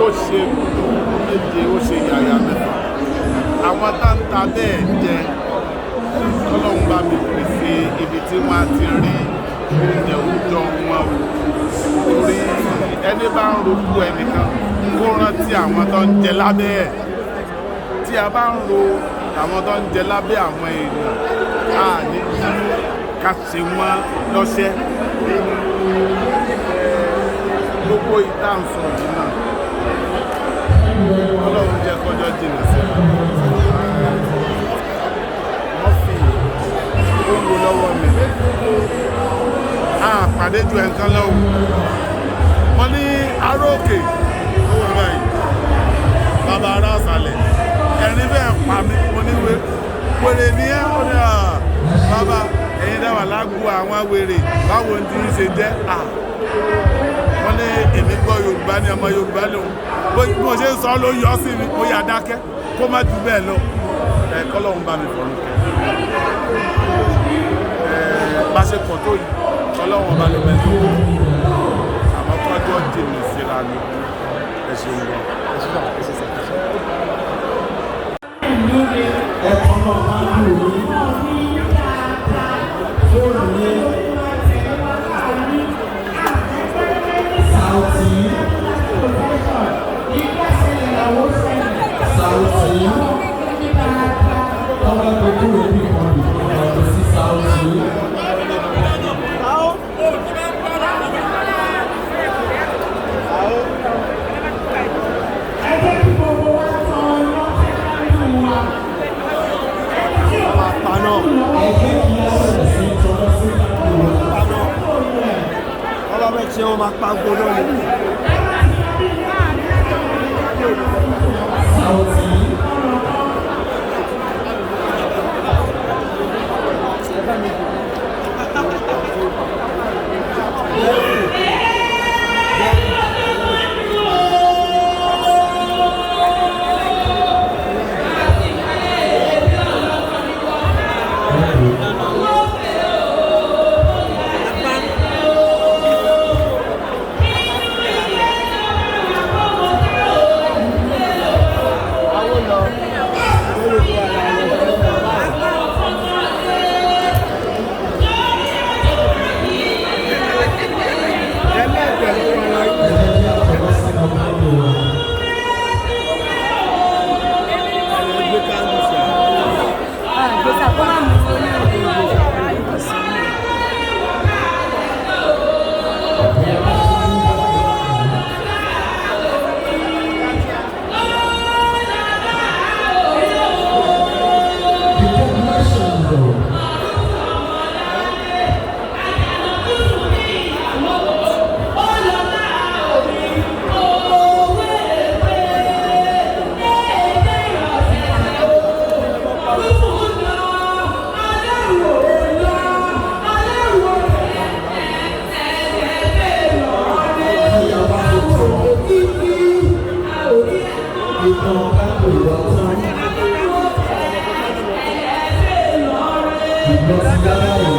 Ó ṣe méje, ó ṣe yàyà mẹ́fà. Àwọn táǹtà bẹ́ẹ̀ jẹ, Ọlọ́run bá mi pèsè ibi tí wọ́n á ti rí oúnjẹ òòjọ́ wọn o. Torí ẹni bá ń roko ẹnìkan, kó rántí àwọn tó ń jẹ lábẹ́ ẹ̀. Tí a bá ń ro àwọn tó ń jẹ lábẹ́ àwọn èèyàn, a ní ká ṣe wọ́n lọ́ṣẹ́. Gbogbo ìta ń sọ yìí náà, Ọlọ́run jẹ́ kọjọ́ jìnnà sí wa. Wọ́n fi ó wo lọ́wọ́ mi, a pàdé ju ẹ̀ǹkan lọ́wọ́. Wọ́n ní aróòkè ó wà báyìí, bàbá ará ọ̀sàlẹ̀, ẹ̀rín bẹ́ẹ̀ pa mí. Mo ní wèrè ní ẹ́. Ó ní à bàbá, ẹ̀yin dáwà lágbo àwọn wèrè, báwo ni ti ń ṣe jẹ́ à? Wọ́n ní èmi gbọ́ Yorùbá ní ọmọ Yorùbá lòun. Bí mo ṣe ń sọ ló yọ sí mi, ó yà dákẹ́ kó má jù bẹ́ẹ̀ lọ. Ẹ kọ́lọ́hún bá mi fọ̀rọ̀ kẹ́ ẹ bá ṣe pọ̀ tó yìí, Ọlọ́run ọba ló mẹ́tò, àmọ́ kọjọ́ jìnnà síra ni. Ẹ ṣeun gan. Ẹ̀kọ́ náà máa ń lò ní fóònù ní Saudi Saudi tọ́lá tó kúrò ní ìkànnì ọ̀dọ̀ sí Saudi. Ẹ jẹ́ kí gbogbo wa tan iná sí wa. Ẹni tí ò bá Paná. Ẹ jẹ́ kí á bẹ̀rẹ̀ sí í tọ́lá sí ìlú wa. Paná. Wọ́n bá fẹ́ ṣe, wọ́n máa pa gbóná ni. Saudi. Ẹ jẹ́ kí á tọ́lá sí ìlú wa. Gbé candle sí i. Àgbẹ̀sà kó má mú un ní ìlú. The population though. Bí a bá lè tọ́ ìtàn kápò wa tán. Ìgbọ́n ti dára.